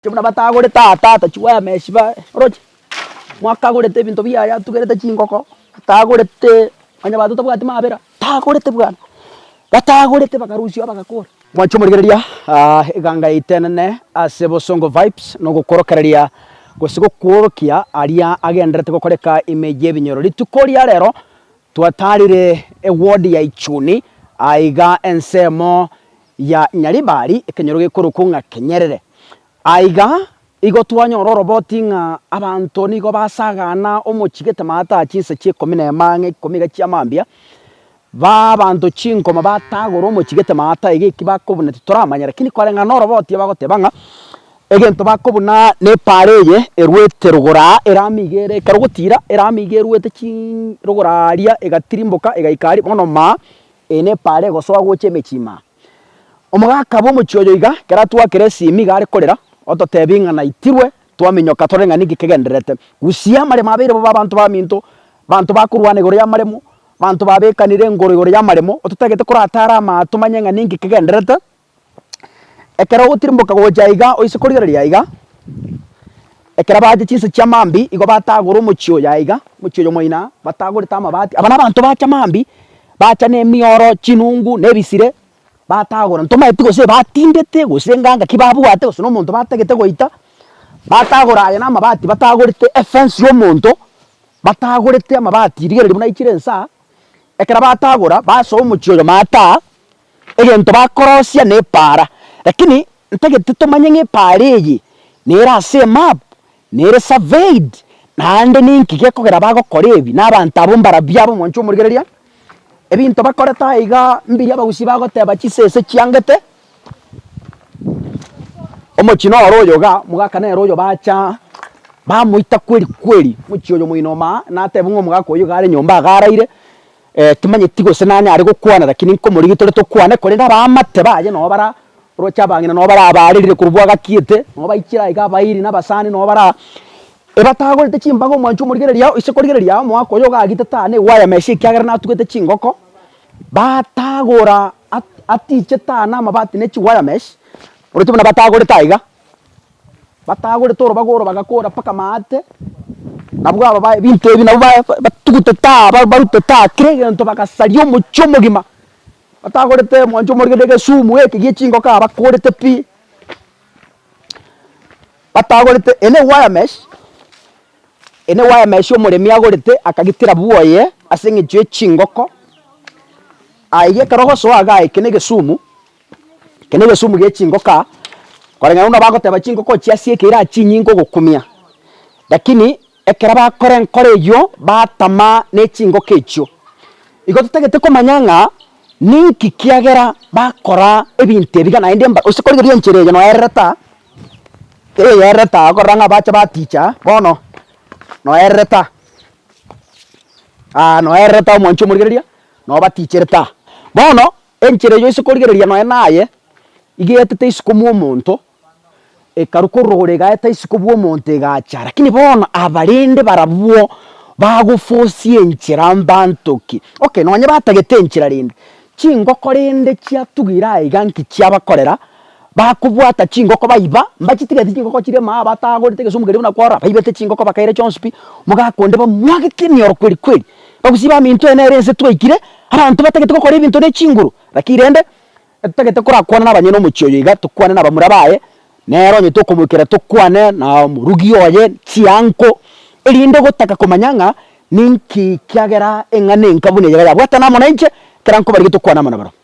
Buna batagorete aa tata chiwayameshi ba oroche, mwakagorete ebinto biaye atugerete chingoko, atagorete onye abanto tabwati mabera, tagorete bwana, batagorete bakarusia bagakora. Mwanche omorigereria eganga yaito enene ase Bosongo Vibes na ogokorokereria gose gokworokia aria agenderete gokoreka ime y'ebinyoro. Rituko ria rero twatarire eward ya Ichuni aiga ensemo ya Nyaribari, ekenyoro gekorokwa ng'a Kenyerere. Aiga igo twanyora oroboti ng'a abanto nigo basagana omochie gete maata chinsa chia ikomi na emo ang'e ikomi iga chia mambia, baa abanto chinkoma batagora omochie gete maata iga eki bakobuna titoramanya lakini koreng'ana na oroboti bagoteba ng'a egento bakobuna na epaara eye erwete rogoro aa erami iga ere ekero ogotira erami iga erwete chii rogoro aria egatirimboka egaika aria bono maa Eye nepaara egosoa gocha emechie ime aa. Omogaka bw'omochie oyo iga, ekero atwakire esimi iga are korera, ototebie ng'a naitirwe, twaminyoka torore ng'a ninki kegendererete. Gusia amaremo abeire bobe abanto baminto, abanto bakorwana igoro y'amaremo, abanto babekanire engoro igoro y'amaremo, ototagete koratare amaa tomanye ng'a ninki kegendererete. Ekero ogotirimboka gocha aiga oise korigereria aiga, ekero bacha chinsa chia mambia igo batagora omochie oyo aiga, omochie oyo moino aa, batagorete amabati, aba na abanto bacha mambia, bacha na emioro, chinungu, na ebisire, batagora. Ntomaeti gose batindete gose nganga ki babwate gose na omonto batagete goita, batagora aya na amabati batagorete efence ya omonto, batagorete amabati rigereria buna aichire inse aa, ekero batagora basoa omochie oyo mataa. Egento bakorosia nepaara, lakini ntagete tomanye ng'a epaara eye nere ase emap, nere surveyed, naende ninki gekogera bagokora ebi, na abanto abwo mbarabwo aba omwancho omorigereria, ebinto bakorete aiga mbiria abagusii bagoteba chisese chiangete, omochie noro oyo igaa, omogaka nere oyo bacha bamoita kweri kweri, omochie oyo moino maa, nateba ng'a omogaka oyio iga are nyomba iga araire. Timanyeti gose nanyare gokwana, lakini nkomorigia tore tokwane, korende abaamate baye noo bara oroche abang'ina noo barabarerire korwa bwagakiete, noo baichire aiga abairi na abasani noo bara ebatagorete chimbaga omwancho omorigereria ise korigereria omogaka oyo ogagite tane egwayamesha ekiagera natugete chingoko, batagora at- atiche tane amabati ne chiwayamesh, oroche buna batagorete aiga. Batagorete orobaga oro bagakora mpaka maate, nabwo aba ba ebinto ebi nabwo ba batugutete aa ba barutete aa kera egento bagasaria omochie omogima, batagorete mwanche omorigete egesumu eke gie chingoko aba bakorete pi, batagorete eye ne wire mesh, eye ne wire mesh omoremi agorete akagitera bwoye ase eng'encho ya chingoko, aye ekero ogosoa igaa eke na egesumu. Eke negesumu gie chingoka, koreng'ana buna bagoteba chingoko chiasiekeire aa chinyinge ogokumia, lakini ekero bakora enkoro eyio batama ne chingoko echio. Igo totagete komanya ng'a ninki kiagera bakora ebinto ebi iga naende mba gose korigereria enchera eye noererete aa, eyererete aa okorora ng'a bacha baticha aa bono noererete aa, aa noererete aa omwanchi omorigereria, nobaticherete aa. Bono. Enchera eyio ase korigereria nonya naye, iga eetete isiko mw'omonto, ekarwa korwa egaeta isiko bw'omonto egacha, lakini bono aba rende barabwo bagofosia enchera mbanto ki? Okay, nonye batagete enchera rende, chingoko rende chiatugire aiga nki chiabakorera, bakobwata chingoko baiba, mbachitigeti chingoko chiria maa batagorete egesumu keria buna kwarora, baibete chingoko bakaira chionsi pi, mogaka onde bamwagete emioro kweri kweri. Bagusii baminto eye nere ense twaikire, abanto batagete gokora ebinto ne chinguru, lakini rende etotagete korakwana na abanyene omochie oyo iga, tokwane na abamura baye, nere onye tokomoikera tokwane na omorugi oye, chianko, erinde gotaka komanya ng'a ninki kiagera eng'ana enka buna eye iga yabwatana amo nainche, ekero nkobarigia tokwane amo nabarabwo.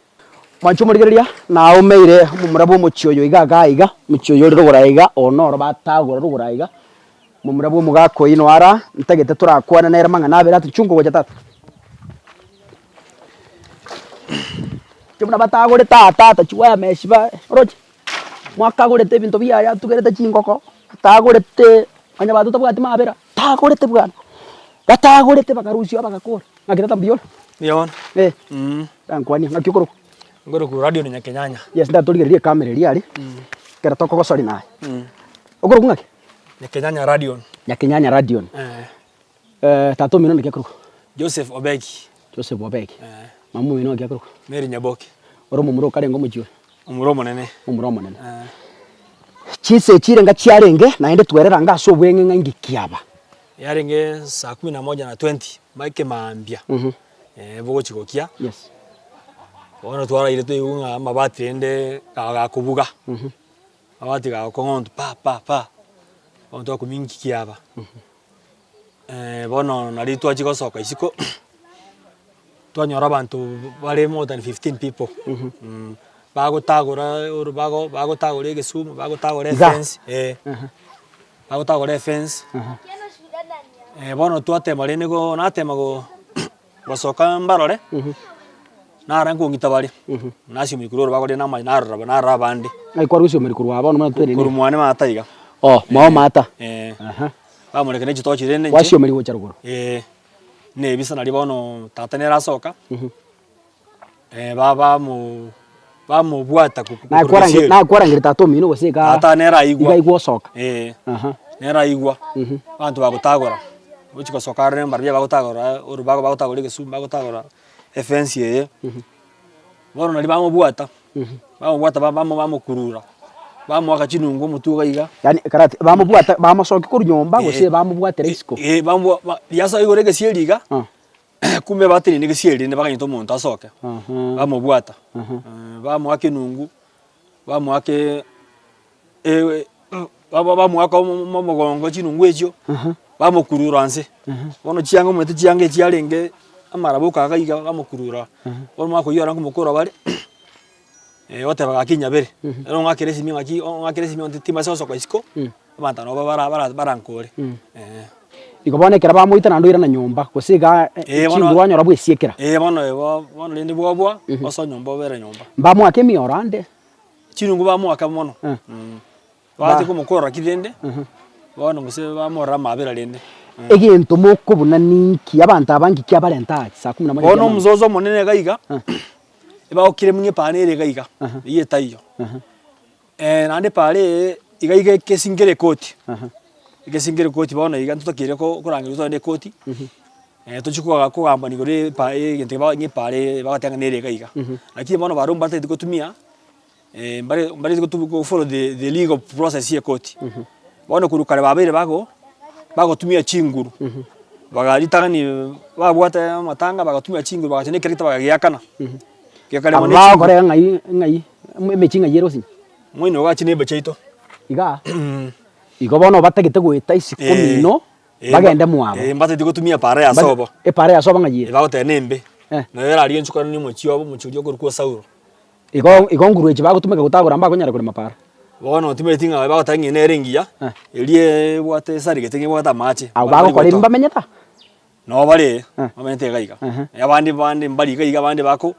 Mwanche omorigereria, naomeire omomura bw'omochie oyo iga iga aiga, omochie oyo ore rogoro aiga, oyo noro batagora rogoro aiga, momura bw'omogaka oino ara, ntagete torakwane nere mang'ana abere ati chunga gocha tata. Inche buna batagorete aa tata chiwayameshi ba oroche, mwakagorete ebinto biaye atugerete chingoko, atagorete onye abanto tabwati mabera, tagorete bwana, batagorete bakarusia bagakora, ng'aki tata mbuya ore? Mbuya bono. Eh. Tankwania, ng'aki okorokwa? Nkorokwa Radion Nyakenyanya. Yes, ndatorigererie ekamera eria aria, ekero tokogosori naye. Okorokwa ng'aki? Nyakenyanya Radion. Nyakenyanya Radion. Eh. Tata omino naki akorokwa? Joseph Obeki. Joseph Obeki. Mama omino naki akorokwa? Mary Nyaboke. Ore omomura okarenge omochie oyo? Omomura omonene. Omomura omonene. Chinsa echi chirenga chiarenge, naende twerera anga ase obweng'e ng'a inki kiaba. Yarenge saa kumi na moja na twenty, ekemaambia, bogochia gokia. Yes. Bono twaraire twaigwa ng'a amabati rende gakobuga, amabati gagokong'ontwa pa pa pa, bono twakumia inki kiaba. Bono nario twachia gosoka isiko, twanyora abanto bare more than 15 people, bagotagora oro bago bagotagora egesumu, bagotagora Iga? efence eh, bagotagora efence, bono twatema rende go natema go gosoka mbarore, nara nkong'ita bare, nasiomia korwa orobago rende nama narora narora abande. Ng'ai kwarusia omeri korwa aba bono buna twenene? Korwa mwane maata iga. Oh, mwao maata. Eh. Aha. Bamoreka ne chitochi rende inche. Kwasiomeria gocha rogoro. Eh, nebisa naria bono tata nere asoka, ba bamo bamobwata ko- Naye korwa kwarange gesieri. naye kwarangeria tata omino gose igaa Tata nere aigwa. iga aigwa osoka. Eh, Aha. nere aigwa, abanto bagotagora, gochi gosoka aroro mbarabwo bagotagora orobago bagotagora egesumu bagotagora efence eye, bono naria bamobwata, bamobwata ba- bamo bamokurura, bamoaka chinungu omotwe iga iga. Yaani karati bamobwata bamosokia korwa nyomba gose bamobwatera isiko? Eh, bamobwa ba riasoa igoro egesieri iga. Kumbe batenene egesieri rende bakanyete omonto asoke, bamobwata, bamoaka enungu, bamoaka bamoaka omogongo chinungu echio, bamokurura nse. Bono chianga omanyete chianga echi chiarenge amaraba oka iga iga bamokurura, bono omanye koyia nkomokora bare, oteba gaki nyabere, ere ong'akere esimi ng'aki ong'akere esimi onte timbaisa gosoka isiko, abanto nabo bara barankore, eh. Igo bono ekero bamoita naende oirana nyomba, gose iga Eh, bono- chinguru wanyora bwesiekera. Eh, bono igo bono rende bwabua, osoe nyomba obere nyomba. Mbamoake emioro ande. Chirungu bamoaka mono, Eh. Bagacha komokora ki rende, bono gose bamorora amabera rende. Egento mokobuna ninki? Abanto aba nki kiabarenta aa saa kumi na moja Bono chia mambia? omososo omonene iga iga, ebagokire mung'e epaara ere iga iga, eyio etaiyo. Naende epaara eye iga iga ekesingere ekoti, ekesingere ekoti bono iga ntotakeire ko korangeria togende ekoti, tochie koga kogambana igoro ya epa egento eke ng'a epaara eye bagoteba ng'a nere iga iga. Lakini bono barobwo mbatagete gotumia mbare mbareti gotu go follow the the legal process ya ekoti. Bono korwa kare babeire bago bagotumia chinguru, bagaritang'ani babwate amatanga bagatumia chinguru bagacha na ekereto bagagiakana. Gekaremwa Abwo ne chinguru. bagokorera ng'ai ng'ai emechie ng'ai ere gose? Moino iga chineighbour chiaito. Igaa? Igo bono batagete goeta isiko mino, bagende mwabo. Eh, mbatagete gotumia epara ya sobo. Epara ya sobo ng'ai ere? Bagoteba nembe. Eh. Nayo erarigie nchokane omochie obo, omochie oria okorokwa Saulo. Igo igo nguru echi bagotumeka gotagora mbakonyara korema para. Bono timanyeti ng'a bagoteba ng'a nere engiya, Eh. eria ebwate esarigete ng'a ebwate amache. Abwo bagokora ebi mbamenyete aa? Nabo bare Eh. bamenyete iga iga. Ehe. Abande bande mbari iga iga abande bako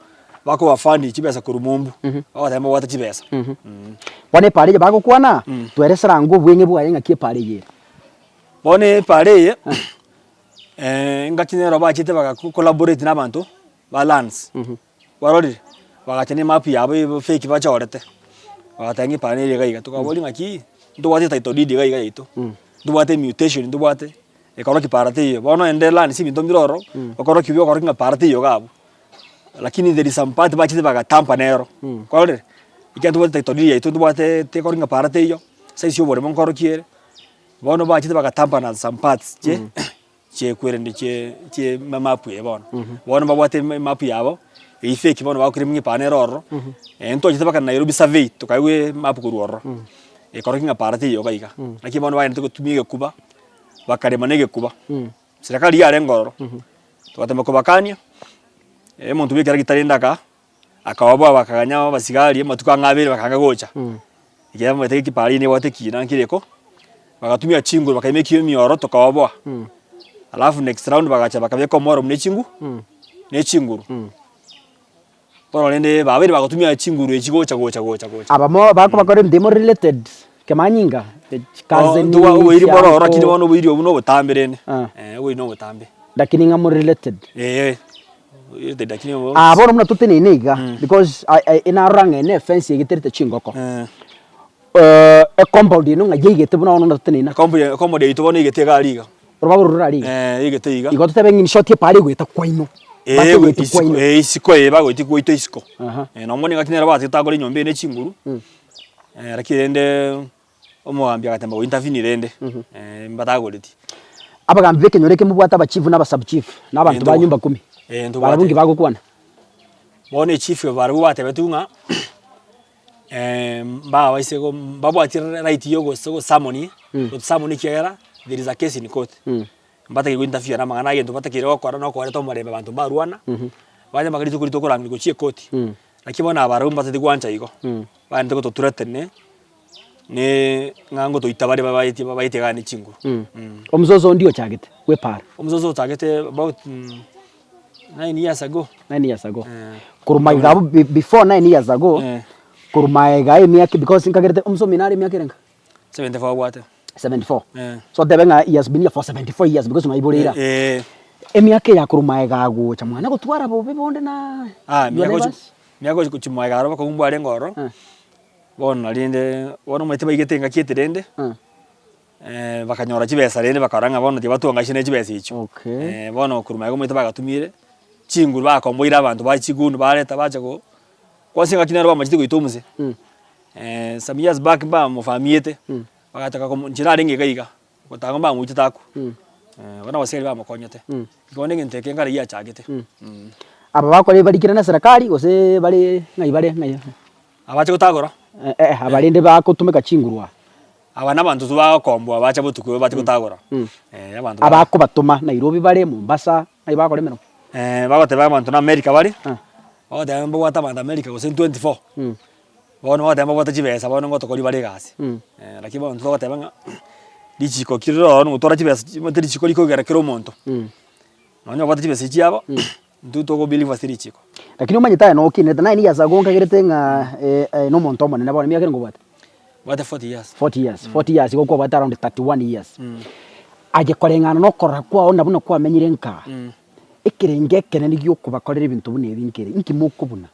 bakoba fund chibesa korwa mumbu, bagoteba mbabwate chibesa. Bono epara eye bagokwana, tweresera ango obweng'e bwaye ng'aki epara eye ere. Bono epara eye, engaki nero bachete baga collaborate na abanto ba lands. Kwarorire? Bagacha ne emap yabo ebe fake bachorete, bagateba ng'a epara nere iga iga, tokaboria ng'aki ntobwate title deed iga iga yaito, ntobwate mutation ntobwate ekorokia para teiyo. Bono ende lands ebinto mbire ororo, okorokia buya okorokia ng'a para teiyo iga abwo. Lakini there is some part bachete bagatamper nero, kwarorire? Ekiagera ntobwate title deed yaito ntobwate tekorokia ng'a para teiyo, size ya oboremo nkorokia ere, bono bachete bagatamper na some parts chie. Chiekwerende chie chie emap eye bono. Bono mbabwate emap yabo, eywo fake bono bagokira ng'a epara nere ororo, ntwachete mpaka Nairobi survey tokaegwa emap korwa ororo, ekorokia ng'a para teiyo iga iga. Naki bono bagenderete gotumia egekuba, bakarema na egekuba, serikali yarenge ororo, togatema kobakania, omonto bwa ekeragita rende aka akaoboa bakaganya abasigari amatuko ang'e abere bakanga gocha, ekiagera bamanyete gaki para eye nebwate ekina nkere iko, bagatumia chinguru bakaimokia emioro tokaoboa, alafu next round bagacha bakabeka omoro buna echingu ne chinguru. Bono rende babeire bagotumia chinguru echi gocha gocha gocha gocha. Aba mo bakobakora ebinto ebimo related kemanyinga, chikazeni, Ntobwa oboiri mboro ororo lakini chianko. bono oboiri obwo na obotambe rende, Ah. oboiri na obotambe. Lakini ng'a more related. Eeh. Aa bono buna toteneine iga because narora ng'a eye ne efence egeterete chingoko. Ecompound eno ng'a yaigete buna bono toteneine aa. Ecompound yaito bono eigete iga aria iga. Orobago roro rore aria iga. Eeh eigete iga. Igo totebe ng'a in short epara egoeta kwaino. Mpaka egoeta kwaino. Eeh isiko eye bagoetia goita isiko. Nonye bono engaki nere bagoeta tagora enyomba eye ne chinguru, lakini rende. Omogambi agatema go intervene rende, mbatagoreti. Abagambi b'ekenyoro eke mobwate abachifu na abasubchief, na abanto ba nyumba kumi, barabwo inki bagokwana? Bono echief barabwo batebetigwe ng'a mbabaise go mbabwati right ya ogo summon, go summon ekiagera there is a case in court. Mbatakeire go interfere na amang'ana egento batakeire gokora nokoreta omorembe abanto mbarwana, banye mpaka rituko riria tokorangerigwa gochia ekoti. Naki bono aba barabwo mbatagete gwancha igo, bagenderete goto threaten. Ne ng'a ngotoita bare babaetie babaetie iga ne chinguru. Omososo onde ochagete bw'epaara. Omososo ochagete about nine years ago. Nine years ago. Korwa magega abwo be- before nine years ago, korwa magega emiaka because nkagerete omosomi nare emiaka erenga? 74 abwate. 74. So otebe ng'a he has been here for 74 years because naiboreire aa. Emiaka eye akorwa magega agocha mwana gotwara bobe bonde na your neighbors? Miaka gochia magega aro bokong'u mbwarenge ororo. Bono rende, bono omanyete baigete engaki ete rende, bakanyora chibesa rende bakarora ng'a bono tibatwangaisire ne chibesa echio. Okay. Bono korwa magega omanyete bagatumire, chinguru bakomboire abanto ba chigundu bareta bacha go kwansa engaki nero bamachete goita omose, some years back mbamofamiete, bagataka komo nchera arenge iga iga. Gotanga mbamoitete akwe, bono abasigari bamokonyete, igo bono egento eke nkare giachagete. Aba bakora ebarikire na serikali gose bare ng'ai bare ng'ai? Abache gotagora. Eh, aba rende bagotumeka chinguru aa. Aba nabanto tu bagokomboa bacha botuko bache gotagora, abanto ba. Abakobatoma Nairobi bare, Mombasa, ng'ai bakora emeremo? Bagoteba abanto na America bare, bagoteba mbabwate abanto America gose 24. Bono bagoteba mbabwate chibesa bono ngotokoria bare egasi, lakini bono intwe togoteba ng'a richiko ki rire ororo nogotwara chibesa omanyete richiko rikogera kera omonto, nonye obwate chibesa echi chiabo, intwe togo believe ase richiko. Lakini omanyete aye nokinete nine years ago nkagerete ng'a aye na omonto omonene bono emiaka erenga obwate? Mbwate 40 years. 40 years, 40 years igo kwabwate around 31 years. Aye koreng'ana na okorora kwao na buna kwamenyire nkaa, ekerengo ekenene giokobakorera ebinto buna ebi nkere, inki mokobuna?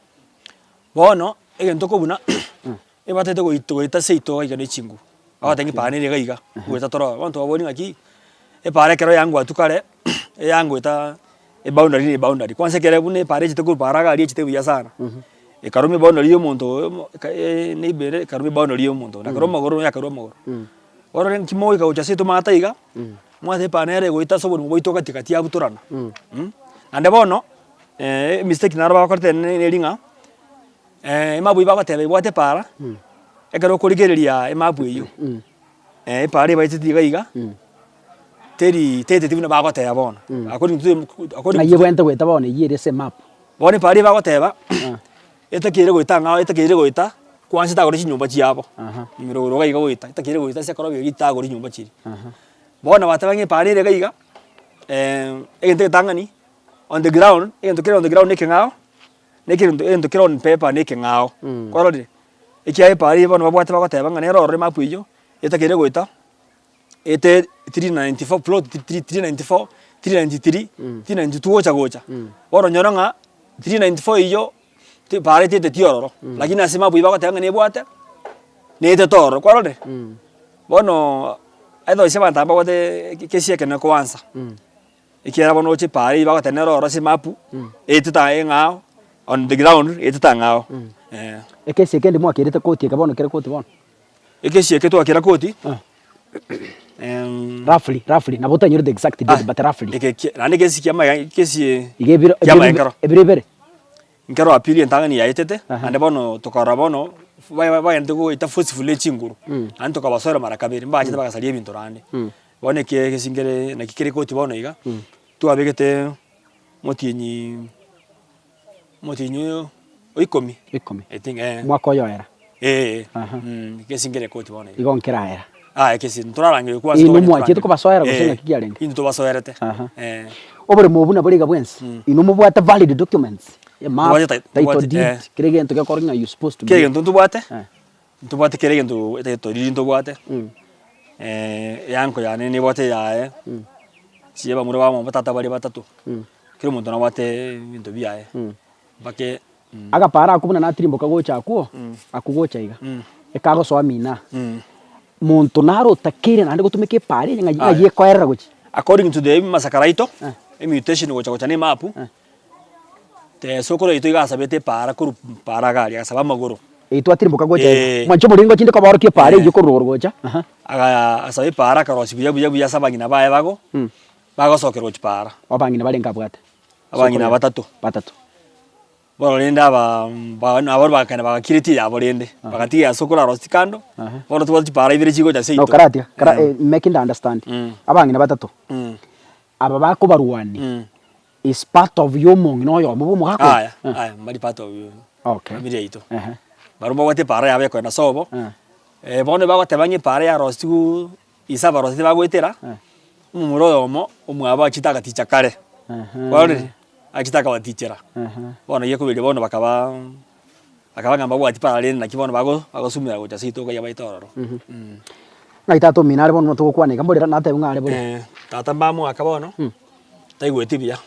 Bono, egento kobuna, ebatete goit goeta seito iga iga ne chinguru, bagoteba ng'a epaara nere iga iga, goeta toroe. Bono twaboria ng'aki, epaara ekero yangwatwa kare, eyangoeta eboundary na eboundary, kwansa ekere buna epaara echete korwa paara iga aria echete buya sana, ekaruma eboundary ya omonto oyomo eka neighbour ere ekaruma eboundary ya omonto onde, akarwa amagoro oyo akarwa amagoro. Bono rende nki mogoika gocha seito maate iga, mwateba epaara nere egoeta ase oborimo bwaito gati gati yabutorana naende bono. Emistake naro bagokorete neri ng'a, emapu eywo bagoteba ebwate epaara, ekero okorigereria emapu eywo, epaara ebaetete iga iga, teri teteti buna bagoteba bono, according to according Ng'ai ebwenerete goeta bono eywo ere ase emap? Bono epaara eywo bagoteba, etakeire goeta ang'e ao, etakeire goeta kwansa etagore chinyomba chiabo, rogoro iga iga goeta, etakeire goeta ase ekoroba eria etagore chinyomba chiria. Bono bateba ng'a epaara ere iga iga, egento egetang'ani. On the ground, egento kere on the ground nekeng'ao, na ekento egento kere on paper nekeng'ao, kwarorire? Ekiagera epaara eywo bono babwate bagoteba ng'a nere ororo emapu eywo, etakeire goeta, ete 394 plot 394, 393, 392 gocha gocha. Bono onyore ng'a 394 eywo, ti paara etete ororo, lakini ase emapu eywo bagoteba ng'a nebwate, netete ororo, kwarorire? Bono, either ase abanto aba babwate ekesi ekenene koansa. Ekiagera bono oche epaara eyio bagoteba nere oro ase emapu, etete eng'ao, on the ground etete ang'ao, eh. Ekesi eke ndimo mwakerete koti eke bono kere koti bono? Ekesi eke twakera koti, Roughly, roughly, nabo otanyorete exact date but roughly. Eke ki naende ekesi kia amaye ekesi Iga ebiro kia amaenkero. ebiro ebere. Nkero appeal entang'ani yaetete, naende bono tokarora bono ba- bagente goeta forcefully echinguru, naende tokabasoera mara kabere, mbachete bagasaria ebinto naende. Bono eke egesi nkere naki kere koti bono iga, twabegete omotienyi omotienyi oyo o ikomi, Ikomi. I think eh. Omwaka oyo oera. Eeh, Aha. egesi nkere koti bono iga. Igo nkeraera. Ah ekesi ntorarangeria kwanza Inwe toganye mwanchete torangerie. kobasoera gose Eh, ng'aki kiarenge? intwe tobasoerete, Aha. eh. Oboremo obwo nabore iga bwensi, inwe mobwate valid documents, emap, Tobwate ti- title tobwate, deed, eh. kera egento gekora ng'a you supposed to Kera be. egento ntobwate, Eh. Ntobwate kera egento etaito riria ntobwate, eanko yane nebwate eyaye, chiria abamura bamwabo tata bare batato, kera omonto nabwate ebinto biaye, mpaka Agapara akwo buna natirimboka gocha akwo, akwo gocha iga, ekagosoa mina, monto naro otakeire naende gotumeka epaara eye ng'ai ng'ai ekoerera gochia. According to the emasakara aito, emutation gocha gocha na emapu, sokoro yaito iga asabete epaara korwa paara iga aria, agasaba amagoro. Eyio twatirimboka gocha iga. Eh. Mwanche omoringo chinde kobaorokia epaara Eh. eyio korwa rogoro gocha, aha. Agaa asaba epaara akarosia buya buya buya ase abang'ina baye bago, bagosokerwa gochia paara. Abang'ina barenge abwate? Abang'ina batato. Batato. Bono rende aba ba nabo bakagenda bagakiretie eyabo rende, bagatiga eya sokoro arosetie kando, bono tobwate chipaara ibere chigocha No seito. karatiga, kara making to understand, abang'ina batato, aba bakobarwania is part of ya omong'ina oyomo bwa omogaka oyo? Aya, aya mbari part of Okay. familia yaito. Ehe. Barabwo mbabwate epaara yabo ekoenda sobo, bono bagoteba ng'a epaara yarosiwu ise abarosetie bagoetera, omomura oyomo omwabo achete agaticha kare, kwarorire? Achete akabatichera, bono gekoberia bono bakaba bakaba ng'a mbabwati para rende naki bono bago bagosumera gocha seito iga baete ororo. Ng'ai tata omino are bono togokwana iga mborere natebe ng'a are bore. Tata mbamoaka bono, taigweti buya.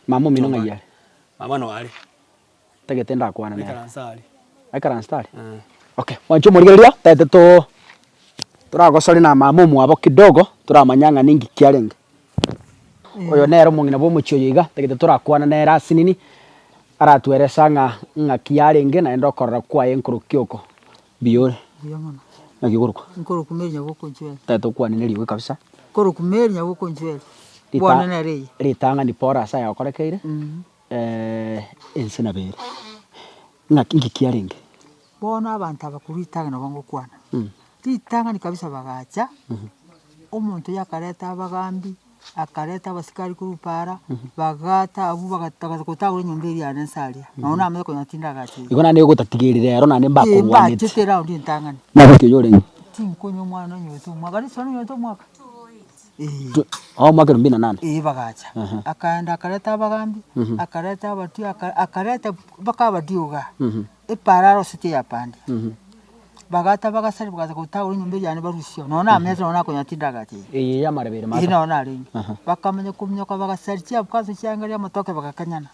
Mama omino ng'ai are? Mama no are. Ntagete ndakwane nere. Aikaranse aria. Aikaranse aria? Okay, mwanche omorigereria, ntagete to toragosore na mama omwabo kidogo, toramanya ng'a ninki kiarenge. Oyo nere omong'ina bwa omochie oyo iga, ntagete torakwana nere asinini, aratueresa ng'a ng'aki yarenge naende okorora kwaye nkorokia oko. Mbuya ore? Mbuya mono. Naki okorokwa? Nkorokwa Mary Nyaboke Onchweri. Ntagete okwane na eriogi kabisa. Nkorokwa Mary Nyaboke Onchweri, bono nere eye. Ritang'ani pore ase aya okorekeire. Ense nabo ere, ng'aki inki kiarenge? Bono abanto aba korwa ritang'ani nabo ngokwana, ritang'ani kabisa bagacha, omonto oyio akareta abagambi, akareta abasikari korwa para, bagata abwo bagataka gotagora enyomba eria yane nse aria, nonya namanyete konya tindagacha iga. Igo naende ogotatigerire ero naende Ee mbakorwaneti. mbachete eround entang'ani. Nabaki oyio orenge? Tinkonywa omwana onyorete omwaka, gose onyorete omwaka? Ee. Oo mwaka elfu mbili na nane. Ee bagacha, akaenda akareta abagambi, akareta abatia aka akareta mpaka abatia igaa, epaara arosetie ya pande. Bagata bagasari bagacha gotagora enyomba eria yane barusia oo, nonya namanyete nonya nakonya tindagacha iga. Eye ya amarebe ere Eye maate. noo narenge, bakamanya kominyoka bagasaria chiabukato chianga ria amatoke bagakanyana.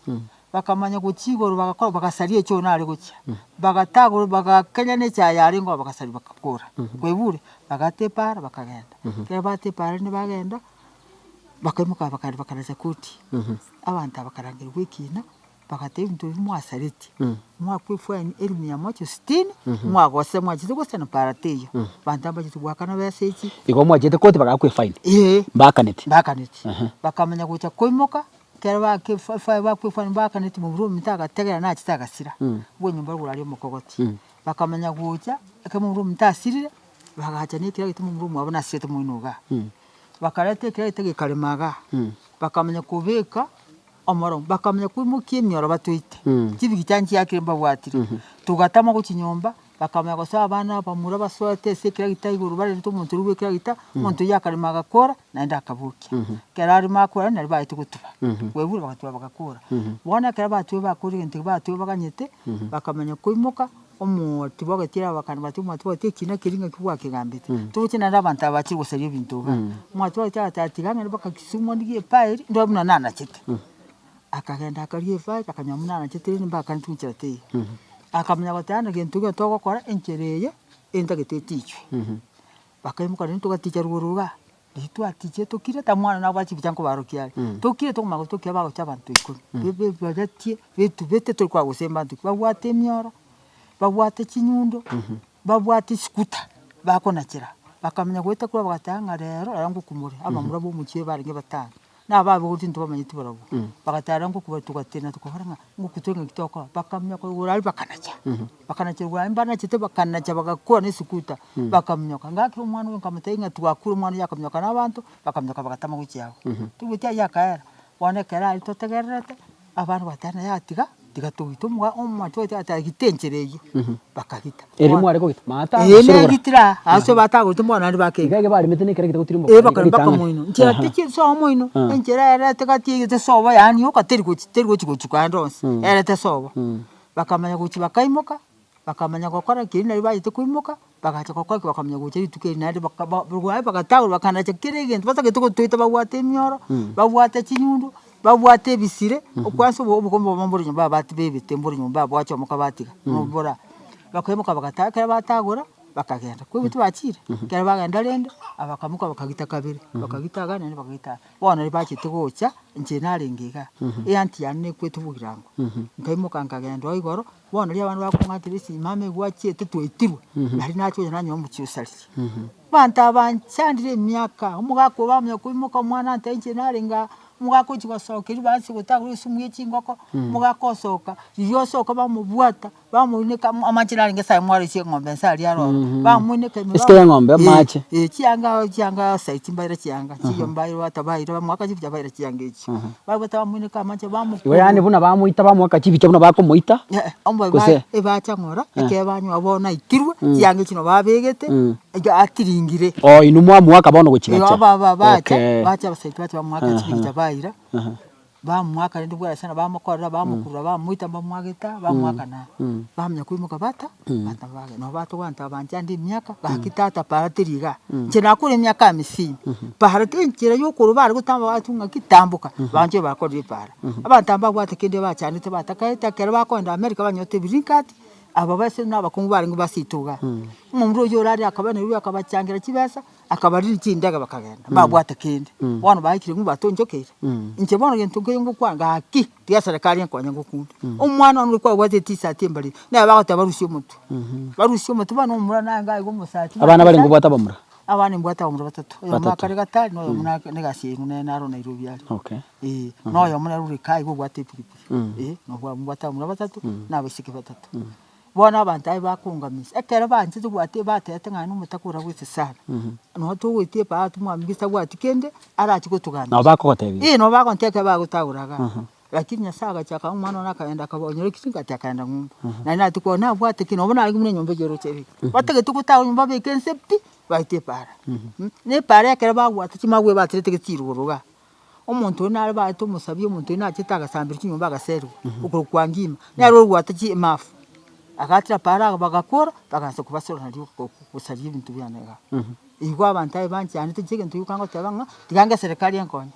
Bakamanya gochia igoro bagakora bagasaria echoo nare gochia, bagatagora bagakenya na echaye yarenge oo bagasaria bagakora, kwaigure? Bagata epaara bakagenda, ekero baata epaara rende bagenda, bakaimoka bakagenda bakaracha koti, abanto aba bakarangerigwa ekina, bagatebia ebinto ebi mwasaretie, mwakwa efaini elifu mia moja sitini, mwagosire mwachete gosana para teiyo, abanto mbachete goakana besa echi. Igo mwachete koti bagakwa efaini? Eeh. Mbakaneti? Mbakaneti, bakamanya gocha koimoka. Ekero bakwefana mbakaneti momura ominto agategera nachete agasira, bwa enyomba rogoro aria omokogoti. Bakamanya gocha, ekero momura ominto asirire, bagacha na ekeragita momura omwabo nasirete moino igaa. Bakareta ekeragita gekarema igaa, bakamanya kobeka omoro, bakamanya koimokia emioro batoite, chibigicha nchiakire mbabwatire, togatama gochia nyomba. Bakamanya gosoa abana abamura basoete ase ekeragita igoro barerete omonto oria bwa ekeragita, omonto oyio akarema agakora, naende akabokia. Ekero arema akora nario baete gotuba, kwaigure bagatuba bagakora. Bono ekero batuba bakorire egento ekio batuba baganyete, bakamanya koimoka, omooti bogetiire abakani batia omwati bogeti ekina keria ng'aki gwakegambete, toroche naende abanto aba bachire gosaria ebinto igaa. Omwati bogeti agateba tiga ng'ende mpaka Kisumu ndigie efaili, ndore buna nanachete. Akagenda akarigia efaili, akanyora buna anachete rende mbakaneti gochia teiyo. Akamanya goteba ng'a gento gento togokora enchera eye, entagete etichwe. Bakaimoka rende togaticha rogoro igaa, riria twatichire tokire ta mwana nabwate chibicha nkobarokia are, tokire tokomanya gotokia bagocha abanto ikomi, be- bebaretie, betubete tori korora gose mbanto ki, babwate emioro, babwate chinyundo. Babwate esikuta, bakonachera, bakamanya goeta korwa bagateba ng'a rero rero ngokumore, abamura ba omochie barenge batano, na ababogoria ntibamanyeti barabwo, bagateba rero ngokubare togatenena tokabora ng'a ngokutwe ng'aki togokora, bakamanya koigora aria bakanacha, bakanacha igoro aria mbanachete bakanacha bagakora na esikuta, bakaminyoka, ngakera omwana oyo nkamotebia ng'a twakure omwana oyio akaminyoka na abanto, bakaminyoka bagatama gochia abwo. Toigweti aywo akaera, bono ekero aria totegererete. Abana bagateba naye tiga, tiga togite omoga omonto oito agateba gita enchera eyio, bakagita. Ere mware kogita? Maata Ee gose rogoro? negitire aa, ase batagorete mbono naende bakenda. Iga ege baremete na ekero getagotirimboka Ee iga bakarema mpaka ritang'ani. moino, nchera Aha. tichi sobo moino, Ah. enchera erete gati eyio sobo yaani yoka teri gochi teri gochi gochuka ande onsi, erete sobo. Bakamanya gochia bakaimoka. Bakamanya gokora ki? Nario bachete koimoka, bagacha gokora ki? Bakamanya gocha rituko eri naende baka ba barwa bagatagora bakanacha kera egento batagete gotoita babwate emioro, babwate chinyundo, babwate ebisire, okwansa obo obokombe obomo mbore nyomba abati bebete mbore nyomba bwachomoka batiga, mbora. Bakaimoka bagatagora, ekero batagora. Bakagenda, kwaigwete bachire, ekero bagenda rende, abakamoka bakagita kabere, bakagita iga naende bakagita iga. Bono riria bachete gocha, inche narenge igaa, eanti yane nekwete bogirango, nkaimoka nkagenda oo igoro, bono riria abande bakong'akera esimi mama egwachiete twaitirwe, nari nachia gocha nanyora omochie osaririe. Abanto aba nchandire emiaka, omogaka obo bamanya koimoka omwana antebia inche narenge aa, omogaka ochia gosoka erio baansie gotagora esumu ya chingoko, omogaka osoka, riria osoka bamobwata. Bamoineka amache narenge ase aywo mwaroisia eng'ombe nse aria aroro, bamoineka ime Esike y'eng'ombe, amache. Eh, chianga chianga saiti mbaire chianga, chiyo mbaire batabaire bamoaka chibicha baire chianga echio. Babwata bamoineka amache Igo bamokurura. yaani buna bamoita bamoaka chibicha buna bakomoita, Eh, omba gose? ebacha ng'ora, ekero banywa bono aitirwe, chianga echio nabo babegete, iga atiringire. Oh inwe mwamoaka bono gochia Igo gacha. ba- bacha, Okay. bacha abasaiti bacha bamoaka chibicha baira. Bamoaka rende bware sana, bamokorera, bamokurura, bamoita, bamoageta, bamoaka na bamanya koimoka bata, bata bagenda. Nabo batogwanta abanche ande emiaka, gaki tata para teri igaa, inche nakure emiaka amisini, para te enchera ya okorwa bare gotamba bagatwa ng'aki tamboka, banche bakorire epara. Abanto aba mbabwate kende bachandete batakaete ekero bakoenda America banyorete egreen card, aba base na abakungu barenge baseito igaa. Omomura oyio orarire akaba Nairobi akabachangera chibesa. Akabariri chindege bakagenda, mbabwate kende. Bono baikire ng'u batonchokeire. Inche bono gento nkeiyo ngokwana, gaki, tiga eserekari enkonye ngokunda. Omwana one oria kwabwate etisati embariri, nere bagoteba barusie omotwe. Barusie omotwe bono omomura naye iga omosacha. Abana barenge obwate abamura? Abana mbwate abamura batato, oyomo Batato. akare gatari, na oyomo nake na egasi eye nere naro Nairobi aria. Okay. Eh, na oyomo nere ore kaa iga obwate epikipiki, eh, nabwo abwo mbwate abamura batato, na abaiseke batato. Bono abanto aba bakongamisa, ekero banchete gwate batebete ng'a aye nomotaka orabwete sana, nabo togoetia epaara tomwamigisa tabwati kende, arache gotogambia. Nabo bakogotebia? Eeh nabo bagontebia ekero bagotagora igaa. Lakini Nyasaye agachaka omwana one akagenda akaba onyore ekisingati akaenda ng'umbu. Naende natie kwane nabwate ki nobo narenge buna enyomba eywo oroche iga. Batagete gotagora nyomba babeke nse pi, baete epaara. Na epaara ekero bagwata chimagwe baterete gechirogoro igaa. Omonto oyio nare baete omosabi, omonto oyio nachete agasambera chinyomba agaserigwa, okorokwa ngima, nere orwate chimafu, agatira paaro aba bagakora, bagaansa kobasora nario ko- gosaria ebinto biane igaa. Igo abanto aye banchandete inche egento gioka ngoteba ng'a, tiga nge eserekari enkonye.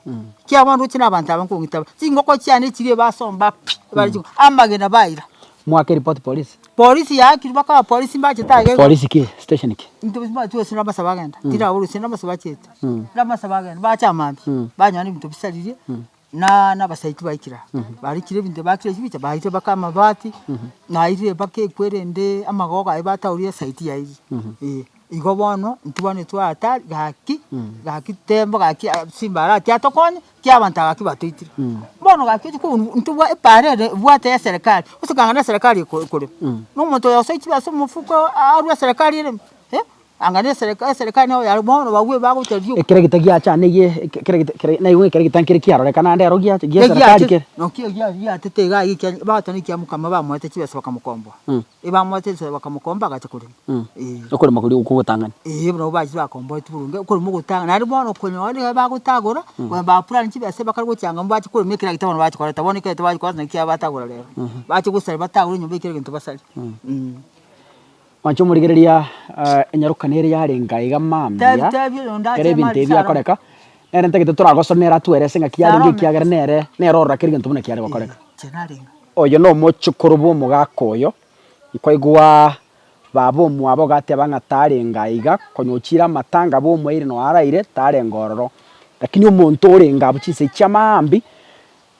Ekiagera bono ndoche na abanto aba nkong'ita chingoko chiane chiria basomba pi, bare chingoko, amagena baira. Mwake ripoti polisi? Polisi yaakirwe mpaka abapolisi mbachete aiga igoro. Polisi ki? Station ki? Intwe mbachete gose namasa bagenda, tiraborwa gose namasa bachete, namasa bagenda, bacha mambia, banyora ebinto bisaririe, na na abasaiti baikire aa, barikire ebinto bakire chibicha, bairire mpaka amabati, nairire mpaka ekwe rende amagogo aye bataurire esaiti yairire, eh. Igo bono intwe bono intwe hatari gaki, gaki tembo gaki simba arache atokonye, ki abanto aba gaki batoitire. Bono gaki ochi kobuna intwe bwa epaara ere ebwate ya eserekari, gose kanga na eserekari eko ekorema. Na omonto oyo osoe chibesa omofuko arwe eserekari ereme eh, anga na esereka eserekari nabo yare bono abwo ebagocha rioka. Ekeregita giacha neye ekeregita kere naigwe ekeregita nkere kiarorekana naende ero giacha gia eserekari kere. Naki egia giatete iga iga ekia bagoteba na ekiamokama bamoete chibesa bakamokomboa. Ebamoete chibesa bakamokomba agacha korema. Eeh. Okorema koria okwo ogotang'ani. Eeh, buna bachire bakomboeti boronge, okorema ogotang'ana, naende bono okonyora nigo bagotagora, konya ba plan chibesa bakare gochanga mbache korema ekeragita bono bache koreta, bono ekeragita bache koreta naki kiabatagora rero. Bache gosaria batagore enyomba ekere egento basarie. Mwanche omorigereria enyaroka nere yarenge aiga mambia, Tebi tebi oyo ekero ndache ebinto mambia ebi Sarome. biakoreka, nere ntagete toragosomere atuerese ng'aki yarenge Sarome. ekiagera nere, nere orora kera egento buna kiare gokoreka. Inche narenge. Oyo nomochokoro bwa omogaka oyo, nkoigwa baba omwabo gateba ng'a tarenge aiga, konya ochire amatanga bomoeire noo araire, tarenge ororo. Lakini omonto orenge abwo chinsa echi chiamaambi,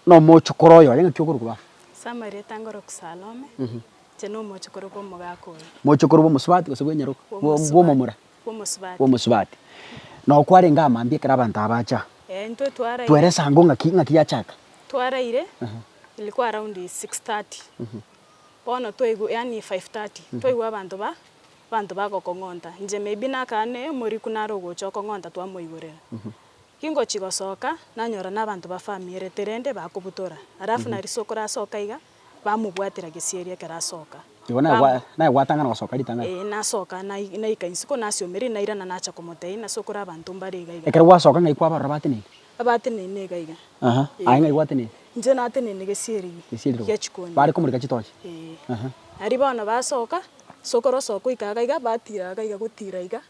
nomochokoro oyo oye ng'aki okorokwa baba? Ase amarieta ngoroku Salome, inche na omochokoro bwa omogaka oyo. Mochokoro bwa omosubati gose bwa enyaroka? Bwa omomura? Bwa omosubati. Bwa omosubati. Noo kwarenge amaambia ekero abanto aba bacha? Eeh intwe twaraire. Tweresa ango ng'aki ng'aki yachaka? Twaraire, ilikuwa around 6:30. Bono twaigwa yaani 5:30, twaigwa abanto ba abanto bagokong'onta. Inche maybe nakane omoriku nare ogocha okong'onta twamoigorera. Gingochi gosoka, nanyora na abanto ba famierete rende bakobutora. Alafu na risoko rasoka iga, bamobwatera gesieri ekero asoka. Igo naye gwa naye gwatang'ana gosoka ritang'ani? Eeh nasoka nai naika isiko nasiomeria nairana nacha komotebia ng'a sokoro abanto mbare iga iga. Ekero gwasoka ng'ai kwabarora bateneine? Abateneine iga iga. Aha, aye ng'ai gwateneine? Inche nateneine gesieri Gesieri gia chikoni. Bare komorika chitochi? Eeh. Aha. Aria bono basoka, sokoro osoka goika iga iga, batira iga iga gotira iga,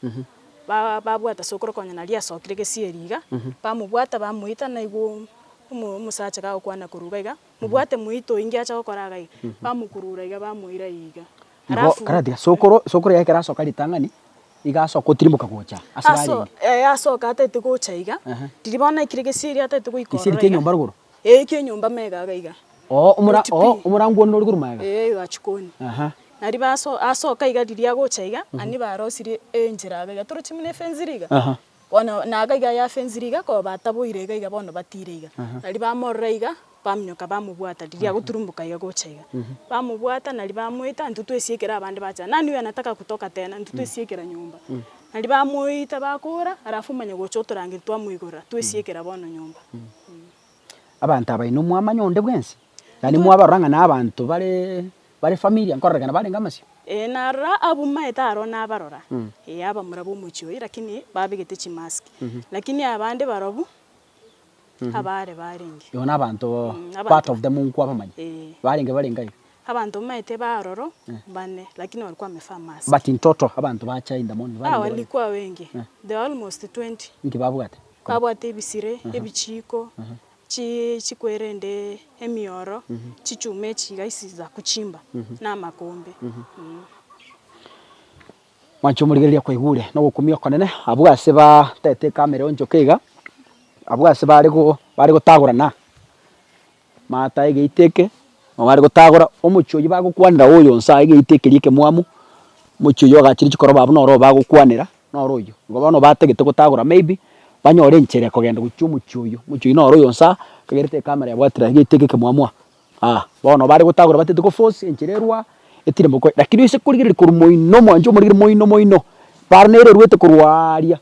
ba babwata sokoro konya naria asokire gesieri iga, bamobwata bamoita naigwa omo omosacha gagokwana korwa iga iga, mobwate moite oyio ngiacha gokora iga iga, bamokurura iga bamoira iga. Igo Alafu karatiga sokoro sokoro yaye ekero asoka ritang'ani, iga asoka otirimboka gocha ase aso barenge. eh asoka atagete gocha iga, Ehe. riria bono aikire gesieri atagete goika Gesieri ororo kia iga, enyomba rogoro? eh ekia enyomba mega iga iga. Oo omora Rochi oo pi. omorangu onde ore korwa magega? Eh iga chikoni. Aha. Naria baso asoka iga riria agocha iga, ani barosirie enchera iga iga torochi buna efence riga. Aha. Bono naga iga ya fence riga koba bataboire iga iga bono batire iga. Naria bamorora iga, baminyoka bamobwata riria agoturumboka iga gocha iga. Bamobwata naria bamoita intwe twesiekera abande bacha nani huyu anataka kutoka tena intwe twesiekera nyomba. Naria bamoita bakora alafu omanye gocha otorangeria twamoigorera twesiekera bono nyomba. Abanto aba inwe mwamanya onde bwensi? Yaani mwabarora ng'a na abanto bare bare familia nkorerekana barenge amasio? Ee narora abwo maete aro nabarora, ee abamura b'omochie oyio lakini babegete chimask, lakini abande barobwo abare barenge. Igo na abanto abanto part of them nkwabamanya? Ee. Barenge barenge iga? Abanto maete ba aroro bane lakini walikuwa wamevaa mask. But in total abanto bacha in the morning Ah barenge barenge? walikuwa wengi, they were almost 20. Inki babwate? Babwate ebisire, ebichiko, chi chikwerende emioro, chichuma echi iga isi za kuchimba, na amakombe. Mwanche omorigereria kwaigure nogokumia okonene, abwo ase batete ekamera eonchoke iga, abwo ase bare go bare gotagorana, maata egeita eke, nabo bare gotagora, omochie oyio bagokwanera oyo onsi aa egeita ekeria ekemwamu, omochie oyio ogachire chikoroba abwo noro bagokwanera. Noro oyio. Igo bono batagete gotagora maybe, banyore enchera ekogenda gochia omochie oyio, omochie oyio noro oyo nsa, ekerete ekamera yabwatire iga eteke ekemwamu aa, bono bare gotagora batagete go force enchera erwa aa, etire mokoe, lakini ase korigereria korwa moino mwanche omorigereria moino moino, bare nere erwete korwa aaria,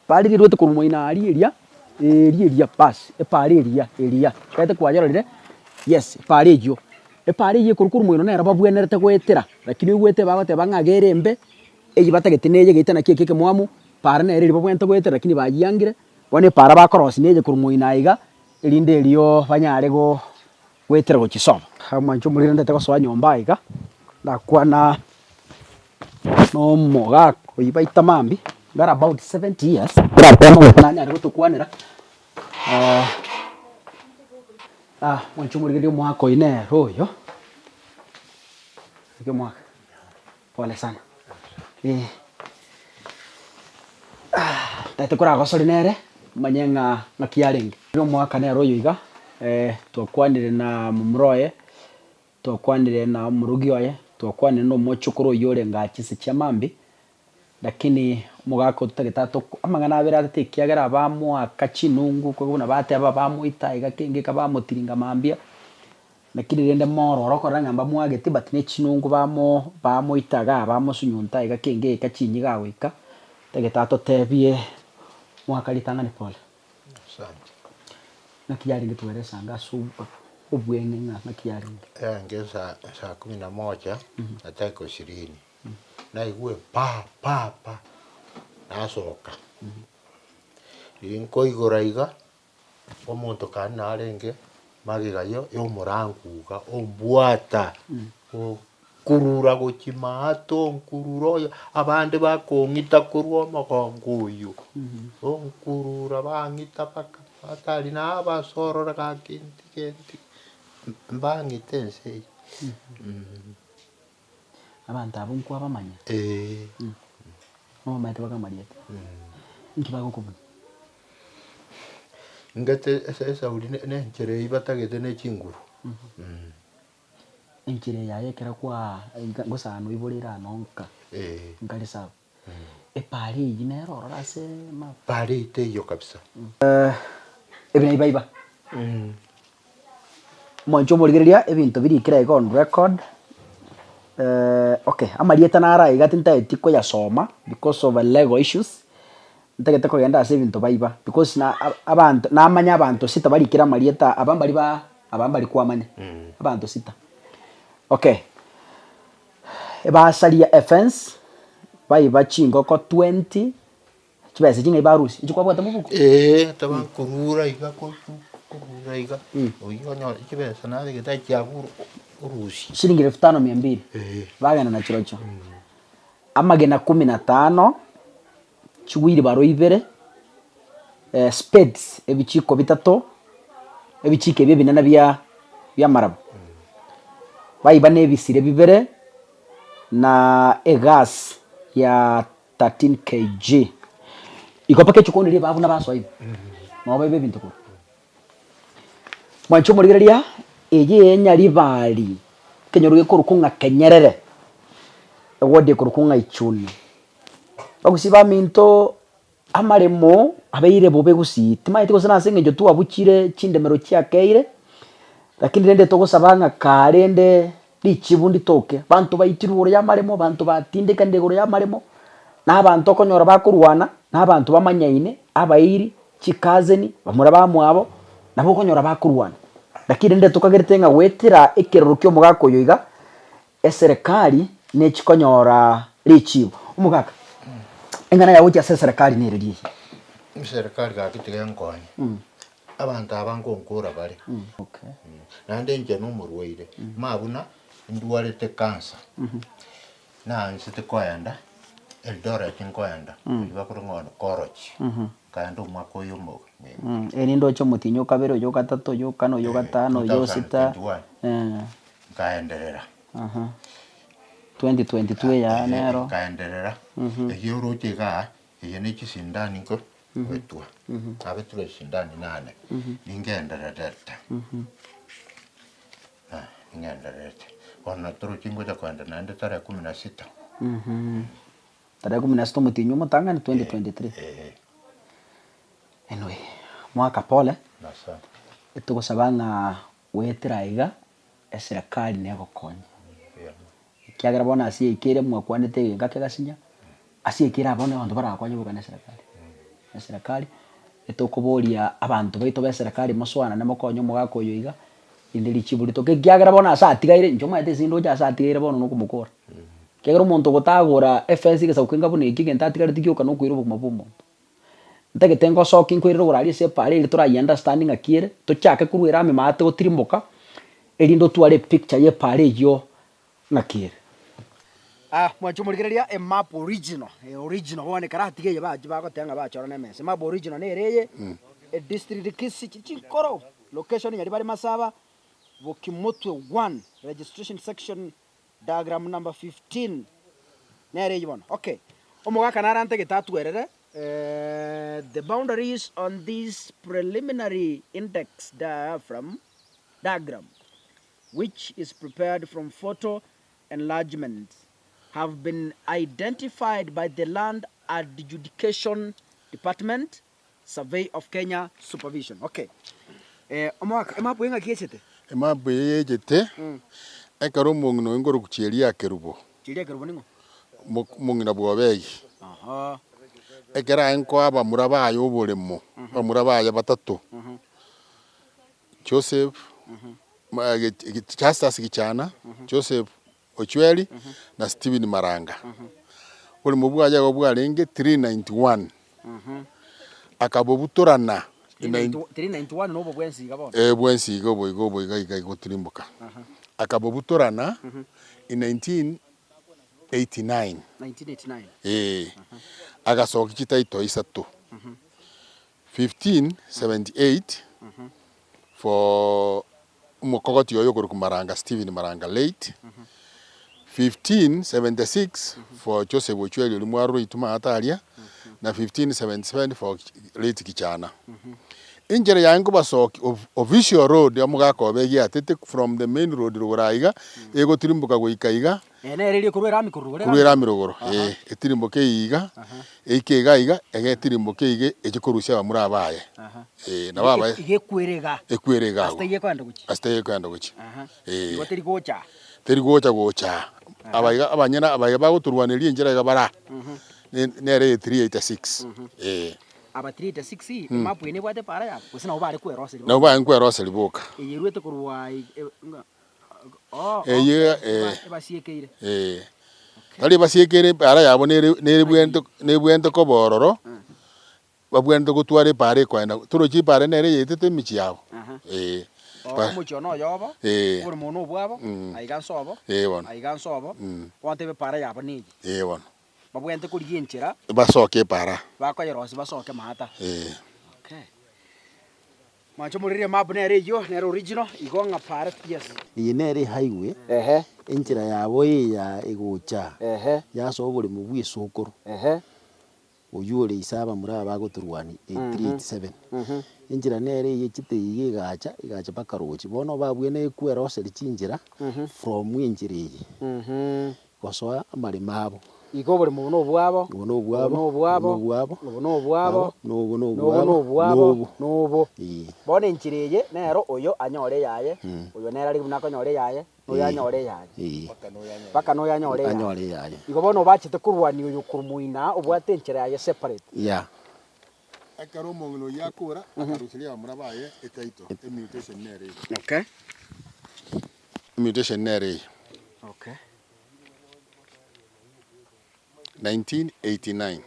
bare riria erwete korwa moino aria eria, eria eria baas, epaara eria eria, omanyete kwayerorire, yes, epaara eywo. Epaara eywo ekorwa korwa moino nero babwenerete goetera, lakini oigwete bagoteba ng'a iga ere embe, Eyio batagete neye geita naki eke ekemwamu, paara nere eria babwenerete goetera lakini bayiangire, bono epaara bakorosia neye korwa moino aiga, erinde erio banyare go goetera gochia sobo. Mwanche omoriri ndete gosoa nyomba aiga, ndakwana na omogaka oyio baita mambia, iga about 70 years, nanyare gotokwanera mwanche omorigereria omwaka oyio nere oyo, naki omwaka. Pole sana eh. Tari tokoragosori nere, omanye ng'a ng'aki yarenge. Omwaka nere oyo iga, twakwanire na momura oye, twakwanire na omorogi oye, twakwanire na omochokoro oyio orenge aa chinse chia mambia, lakini omogaka ototagete atokwa amang'ana abere atete ekiagera abamoaka chinungu korwa buna bateba bamoita iga kenge eka bamotiringa mambia. Lakini rende mororo okorora ng'a mbamwageti but ne chinungu bamo bamoita igaa bamosunyunta iga kenge eka chinyiga agoika, tagete atotebie mwaka ritang'ani pole. Asante. Naki yarenge tweresa anga ase obweng'e ng'a naki yarenge. Yarenge saa saa kumi na moja na dakika ishirini, naigwe pa pa pa, nasoka, riria nkoigora iga. Omonto kare narenge magega y'omorango iga ombwata, okurura gochia maato onkurura oyo, abande bakong'ita korwa omogongo oyo, onkurura bang'ita mpaka atari nabasorora gaki ntige ntige, mbang'ite ense eye. Abanto abwo nkwabamanya? Eeh. Nomanyete bakamariete? Inki bagokobuna? Ngete ase esauri ne nenchera eyio batagete ne chinguru. Enchera eye aye ekero kwa nka gosana oiboreire ano nka, Eh. nkare sawa. Epaara eyio nere ororo ase map. Paara eyio teiyo kabisa. Ebi naibaiba. Mwanche omorigereria ebinto birikire iga on record, okay amarieta naro aiga tintageti koyasoma because of legal issues, ntagete kogenda ase ebinto baiba because na abanto namanya abanto sita barikire amarieta aba mbari ba aba mbari kwamanya, abanto sita. Okay, ebasaria efence, baiba chingoko 20. Chibesa echi ng'ai barusia? Echi kwabwate mobuko? Eeh, taba nkorura iga korura iga, oyio onyore chibesa nabegete achiabure orusie. Shilingi elfu tano mia mbili. Eeh. Bagenda na chirochio. Amagena kumi na tano, chiwheelbarrow ibere, spades ebichiko bitato, ebichiko ebi ebinene bia bia amaraba. Baiba na ebisire bibere. Na egas ya 13 kg. Igo mpaka echikoni riria buna basoa ime, nabo baiba ebinto korwa. Mwanche omorigereria, eye enyaribari, ekenyoro gekorokwa ng'a Kenyerere, eward ekorokwa ng'a Ichuni. Bagusii baminto amaremo abeire bobe gusii, timanyeti gose nase eng'encho twabuchire chindemero chiakeire, lakini rende togosaba ng'a karende richibu nditoke, abanto baitirwe igoro y'amaremo, abanto batindekanire igoro y'amaremo, na abanto okonyora bakorwana, na abanto bamanyaine, abairi, chikazeni, bamura bamwabo, nabo okonyora bakorwana. Lakini rende tokagerete ng'a goetera ekerero kia omogaka oyo iga, eserekari nechi konyora richibu. Omogaka, eng'ana yago gochia ase eserekari nere riihi? Eserekari gaki tiga enkonye, abanto aba nkonkora bare, naende inche nomorwaire, mama buna ndwarete cancer, naansete koenda Eldoret nkoenda, oywo bakorwa ng'a Korochi, nkaenda omwaka oyo omo Erinde oche omotienyi o kabere, oyo o gatato, oyo o kane, oyo o gatano, oyo o sita, 2021 nkaenderera. 2022 eya nero. Nkaenderera, eyio oroche igaa, eye ne chisindani nko gotwa, nabetirwe chisindani nane, ningendererete, ningendererete. Bono torochi ngocha koenda naende tarehe kumi na sita. Tarehe kumi na sita omotienyi omotang'ani 2023. Eeh. Anyway, mwaka pole, Asante. etogosaba ng'a goetera aiga, eserekari negokonye. Ekiagera bono ase yaikeire mwakwanete egento kegasinya, ase yaikeire abwo bono abanto barakonye boka ne eserekari. Eserekari, etokoboria abanto baito ba eserekari mosoanane mokonye omogaka oyo iga, rinde richibu ritoke ekiagera bono ase atigaire, inche omanyete ase ndoche ase atigaire bono na okomokora. Ekiagera omonto ogotagora efence egesaku kenga buna eki egento atigareti gioka na okoira obogima bwa omonto. Ntagete ngosoki nkoirere oboraria ase epaara eria torayi understand ng'aki ere, tochake korwa erami maate gotirimboka, erinde otware epicture ya epaara eyio ng'aki ere. Mwanche omorigereria emap original, original bono ekero atiga eye bachi bagoteba ng'a bachora na emesa. Emap original nere eye, edistrict Kisii chinkoro, location Nyaribari Masaba, Bokimotwe one, registration section Diagram number 15 nere eyio bono. Okay, omogaka narantagete atwerere the boundaries on this preliminary index diaphragm diagram which is prepared from photo enlargements have been identified by the Land Adjudication Department Survey of Kenya supervision. Okay. Eh, omogaka, emapu eye ng'aki echete? Emapu eye yechete, ekero omong'ina oyo nkorokwa Cheria Kerubo. Cheria Kerubo ning'o? Mo- omong'ina bwa Obegi. Aha. Ekero aye nkoa abamura baye oboremo, abamura baye batato, Joseph, ma- ge- Justus Gichana, Joseph Ochweri, na Stephen Maranga. Oboremo bwaye igo bwarenge 391, akabobutorana in nine- 391 nobo bwensi iga bono. Eh, bwensi iga obo iga obo iga iga igotirimboka. Akabobutorana in 1989, 1989. eh, agasokia chititle isato, 1578 for Omokogoti oyo okorokwa Maranga Stephen Maranga late, 1576 for Joseph Ochweri oria mwarora oitwe maate aria, na 1577 for late Kichana. Enchera yaye nkobasokia of official road omogaka obe egiatete from the main road rogoro aiga, egotirimboka goika iga, Eye nere eria ekorwa erami korwa rogoro korwa erami rogoro eh, etirimboke eye iga, eike iga iga, ege etirimboke iga eche korusia abamura abaye, eh, nabo abaye Iga ekwere igaa. ekwere iga Ase agwo. taiyo ekoenda gochia. Ase taiyo ekoenda gochia, eh. Igo teri gocha aa. Teri gocha gocha aa, abaiga abanyene abaiga bagotorwaneria enchera iga bare aa, ne- nere eye 386, eh. Aba 386, emapu eye nebwate epaara yabo, gose nabo bare kweroseria Nabo barenge kweroseria boka. Eye erwete korwa ng'a. Eye eh, eh, tari ebasiekeire epaara yabo nere nebwenerete nebwenerete koba ororo, babwenerete gotwara epaara ekoenda torochi epaara nere yaetete emechie yabo, eh. Ba- Omochie one oyobo, Eh. oboremo one obwabo, aiga nsobo, Eh, bono. aiga nsobo, bono tebe epaara yabo neye. Eh bono. Babwenerete korigia enchera. Basoke epaara. Bakoyerosia basoke maata. Eh. Okay. Mwanche omoriri emap nere eyio, nere original, igo ng'a pare yes. Eye nere ehighway, Ehe. enchera yabo eya egocha Ehe. yasoa oboremo bwa esokoro, Ehe. oywo ore ise abamura aba bagotorwania 8387. Enchera nere eye echete iga egacha, egacha mpaka roche. Bono babwenerete kweroseria chinchera from enchera eye, gosoa amaremo abo. Igo oboremo obo nobwabo, Obo nobwabo, obo nobwabo, obo nobwabo, obo nobwabo, abo, nobo nobo nobwabo, nobwabo, nobo. nobo. Ee. Bono enchera eye nero oyo anyore eyaye, oyo nere are buna akonyora eyaye, na oyo anyore eyaye. Ee. Mpaka na oyo anyore eyaye. Anyore eyaye. Igo bono obachete korwania oyo korwa moina obwate enchera yaye separate. Yeah. Ekero omong'ina oyio akora, akaruseria abamura baye etitle, emutation nere eye. Okay. Emutation nere eye. Okay. 1989.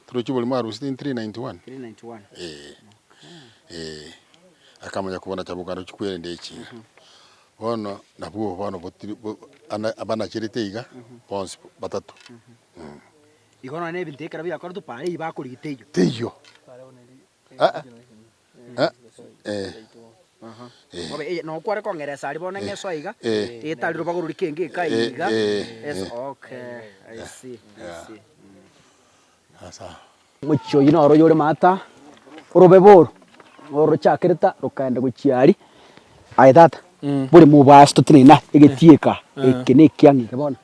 Torochi oborimo arusete in 391? 391. Eh, eh, akamanya kobona chabokano chikwerende echi iga. Bono nabwo bono botiri bo ana abanacherete iga, bonsi batato. Igo nonye na ebinto ekero biakoretwe pare eyio bakorigi teiyo. Teiyo. Aa, aa, eh. Bobe eye noo kware kong'eresa aria bono ng'esoe iga, Eh. etari robago roria kenge eka Eh, iga, eh, ase eh. okay, I see, I see. Asa. Omochie oyio noro oyore maata, orobebe oro, noro rochakerete rokaenda gochia aria, aye tata, bore mobaso totenene aa, egetii eke aa, eke na ekiang'e eke bono.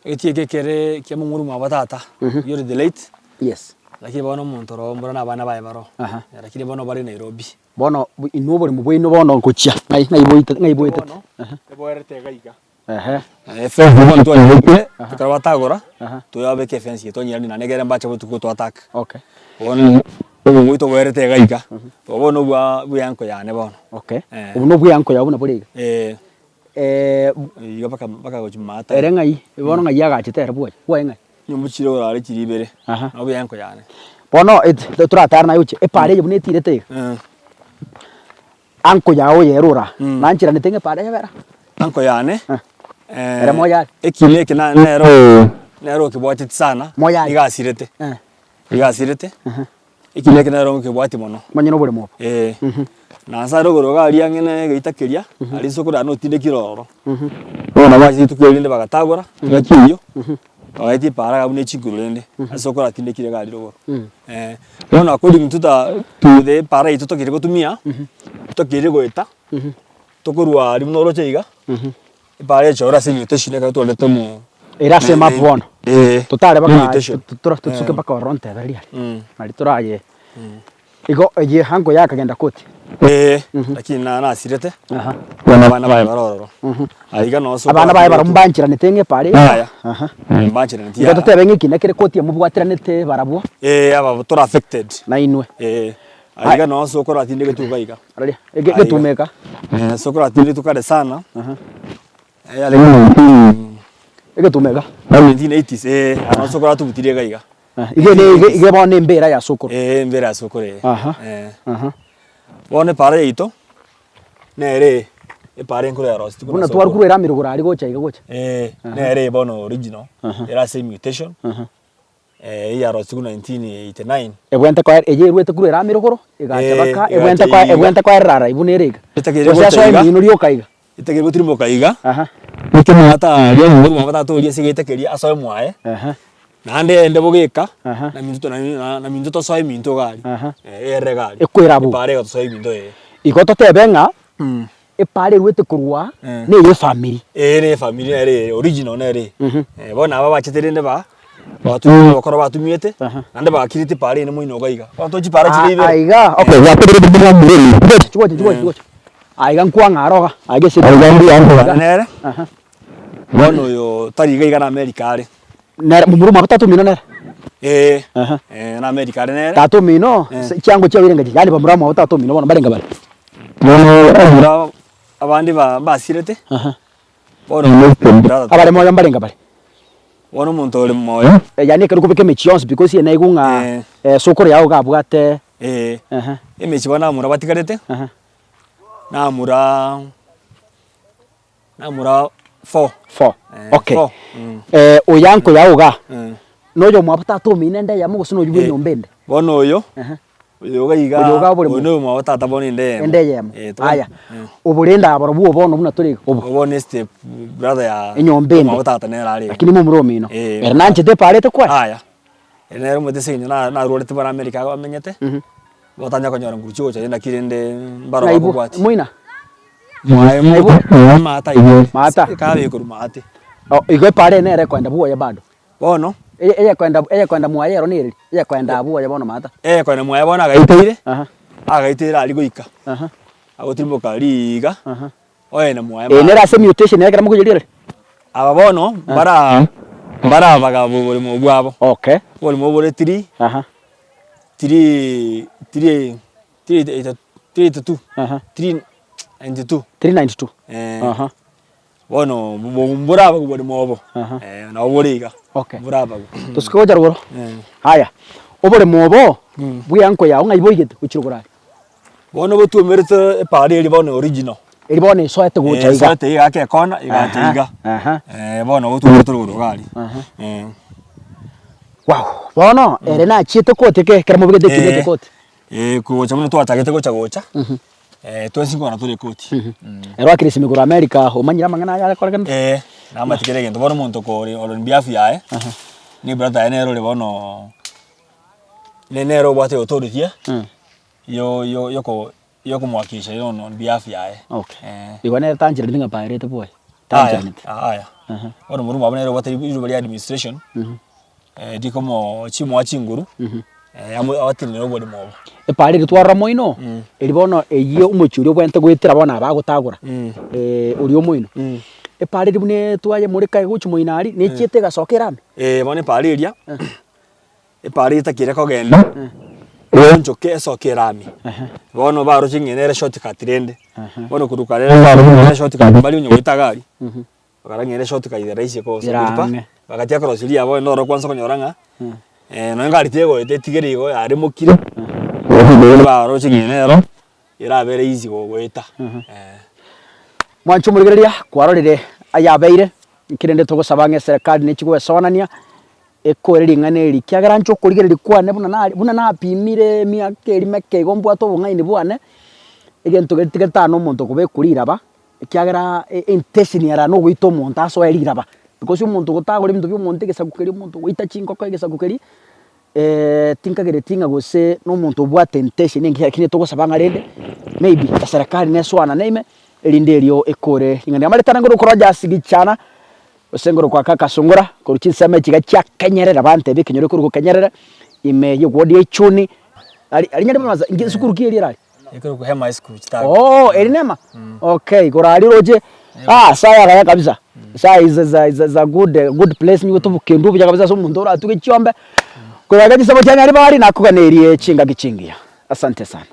Egetii eke ekere kia momura omwabo tata, oyio ore the late, Yes. lakini bono omonto oroo mbora na abana baye baroo, Aha. lakini bono bare Nairobi. Bono inwe oboremo bwaino bono ngochia ng'ai ng'ai boite ng'ai boetete? Bono Ehe. eboerete iga iga. Ehe. Efence bono twanyebekire Aha. ekero batagora Aha. toyabeka efence eye twanyerania naende ekere mbache botuko to attack. Okay. Bono obo bwaito boerete iga iga, obo bono bwa bwa eanko yane bono. Okay. Eh. Obo nobwa eanko yao buna bore iga. Eh. Iga mpaka mpaka gochia maate. Ere ng'ai bono ng'ai agachete ere bwoye bwoye ng'ai? Nyomba chire orare chiria ibere, Aha. nabo eanko yane. Bono eti toratare naye gochia epara eye buna etirete iga, Eh. anko yao oyo ere ora, nancheranete ng'a epara eyebera? Anko yane, Eh. Ere moyo are? ekina eke na nere oo nere okebwateti sana, Moyo are? nigo asirete, Eh. nigo asirete, ekina eke nere okebwati mono. Monyene oboremo obo? Eh, na ase are igoro iga aria ang'e na egeita keria, aria inse okorara notindekire ororo. Bono nabo ase rituko erinde bagatagora, engaki eyio, bagaeta epaara iga buna echinguru rende, ase okoratindekire iga aria rogoro. Bono according to the to the epaara yaito tokeire gotumia, tokeire goeta, tokorwa aria buna oroche iga, epaara echore ase emutation ekero twarete omo Ere ase emap bono, eh, totare baka mutation. tora tosuke mpaka ororo ntebereria aria, nari toraye. Igo eye ango yakagenda koti. Ee, lakini na nasirete, bono abana baye bare ororo. Aiga noo ase Abana baye barabwo mbancheranete ng'a epara eye. Yaya, mbancheraneti Igo yaya. totebe ng'a ekina kere koti emobwatiranete barabwo. Ee, aba tore affected. Nainwe. Ee, aiga noo ase okoratinde egetuko iga. Raria, ege egetumeka. Ase okoratinde rituko kare sana, yarenge Egetumeka. 1980s, ee, noo ase okoratubutirie iga iga. Iga ene iga iga bono embera ya sokoro. Eeh embera ya sokoro eye. Aha. Eh. Aha. Bono epara yaito, nere eye, epara enkoro ya Roseti Buna twarwa korwa erami rogoro aria gocha iga gocha. Eeh, nere eye bono original, ere ase emutation, eye ya Roseti 1989. Ebwenerete koe eye erwete korwa erami rogoro, egacha Eh, baka, egacha ebwenerete koe iga. ebwenerete koerera ara buna ere iga. Etakeire Gose gocha asoe iga. emino rioka iga. Etakeire gotirimboka iga, Aha. ekemwata aria omong'ina omwabo tata oria ase egeita keria asoe mwaye, Aha. naende ende bogeka, Aha. na minto na na minto tosoe eminto iga aria, Aha. erere iga aria. Ekwera abwo. Epara egatosoa ebinto eh. Igo totebe ng'a, epara erwete korwa Eh. na eye efamiri. Eye ne efamiri nere eye original nere eye. Bono aba bachete rende ba, batumia abakoro batumiete, naende bagakireti epara ende moino iga iga. Bono tochi chipara chiria ibere. Aiga, okay, chigocha chigocha chigocha. Aiga nkwang'a aro iga, aiga ase Aiga mbuya nkogana nere, bono oyo tari iga iga na America are. Nere momura omwabo tata omino nere? Eeh, eh na America are nere. Tata omino, se chiango chiago irenga chi, yaani bamura bamwabo tata omino bono mbarenge bare? Bono abamura abande ba mbasirete, bono Abare moyo mbarenge bare? Bono omonto ore moyo. Yaani ekero okobeka emechie yonsi because eye naigwe ng'a sokoro yago iga abwate. Emechie bono abamura batigarete. Namura namura four. Four. Eh, Okay. four. Mm. Eh, oyo anko yao igaa, Mm. na oyomwabo tata omino ende eyemo gose na oywo bwa Eh. enyomba ende? Bono oyo, Ehe. Oyo iga iga, Oyo iga oboremo. oyo noyomwabo tata bono ende eyemo. Ende eyemo. Eh, tobwate- Aya, eh. obo rende abarobwo bono buna tore iga, obo. Obo bono estep brother ya Enyomba ende. omwabo tata nere are iga. Lakini momura omino. Eh. Ere nanchete eparete kwaye? Aya, ere nere omanyete ase eng'encho na- narwarete bare America iga bamenyete, batanya konyora nguru chigocha naki rende mbaro Naibwo, bakobwatia. moina? Mwaye Naibwo? mwaye maate aigwere. Maata? Ekabe korwa maate. Oh, igo epara eye nere ekoenda bwoye bado? Bono. Eye eyekoenda eyekoenda mwaye ero nereri? Eyekoenda abwo oye bono maata. Eyekoenda mwaye bono agaiteire, Aha. agaiteire aria goika, Aha. agotirimboka riiga, Aha. oende mwaye Eye nere maate. ase mutation ekero mokoyeria ere? Aba bono, mbara mbarabaga oboremo bwabo. Okay. Oboremo bore three, Aha. three three three eighty three 82, Aha. 392. 392. Eh. Aha. Bono mborabagwe borimo obo, Aha. eh, nabo bore iga, Okay. mborabagwe. Tosuke gocha rogoro. Eh. Haya, oboremo obo bwa eanko yao ng'ai boigete gochia rogoro aria? Bono botwomerete epara eria bono original. Eria bono esoete gocha Eh, iga. esoete iga ake ekona igacha Aha, iga. aha. Eh, bono botwomerete rogoro iga aria. Aha. Eh. Wow! Bono ere nachiete koti eke ekero mobegete ekiina eke Eh. koti. Eh, kogocha buna twachagete gocha gocha. Twensi nkogenda tore ekoti. Ero akire esimi korwa America omanyire amang'ana aya akorekana? Eh, namanyete kera egento, bono omonto kore ore on behalf yaye, ne ebrother yaye nere ore bono, ne nere obwate authority yo yo yoko yokomowakilisha ere on behalf yaye. Okay. Eh. Igo nere tanchereti ng'a paerete bwoye, Aya, tancheraneti. aya. Bono omorwomba abwo nere obwate riroba ria administration. Rikomo chimoa chinguru, amo abatenenere oborimo obo. Epaara eria twarora moino, eria bono eyio omochie oria obwenerete goetera bono aba agotagora, oria omoino. Epaara eria buna twayemoreka egochia moino aria, nechiete egasoka erame. Eh, bono epaara eria, epaara eria etakire kogenda, eonchoke esoke erame. Bono baroche ng'a nere shortcut rende, bono korwa kare nere shortcut mbari onye goeta iga aria. Bakarang'eria eshort kaida rahisi kosa Ere koripa, ang'e. bagatiga korosia riabo onde oro kwansa konyora ng'a nonye ngari tegoeta etigere igo yaremokire, baroche ng'a nero erabere easy goeta eh. Mwanche omorigereria kwarorire ayabeire, nki rende togosaba ng'a eserekari nechi goesoanania, ekore ring'ana eri, ekiagera inche okorigereria kwane buna nare buna napimire emiaka eria meke igo mbwate obong'aini bwane, egento gete getano omonto okobekwa riraba. Ekiagera intention ere na ogoita omonto asoe riraba, because omonto gotagora ebinto bia omonto egesaku keria omonto ogoita chingoko egesaku keria, tinkagereti ng'a gose na omonto obwate intention engiya lakini togosaba ng'a rende maybe eserekari nesoanane ime, erinde erio ekore ring'ana. Amaretana nkoro korwa Rogers Gichana, gose nkoro kwa Kaka Sungura, korwa chinsemo echi iga chia Kenyerere bantebia ekenyoro ekorokwa Kenyerere, ime ya eward ya Ichuni, aria aria Nyaribamaza, esukuru ki eria ere aria? Ekorokwa Hema High School Chitago. Oh, eri nema? Okay, igoro aria roche, ah, sawa kaya kabisa. Sawa is is is is a good good place nigo tobokendu obuya kabisa ase omonto oratuge chiombe. Korwa iga chisemo chia Nyaribari nakoganerie chingaki chingiya. Asante sana.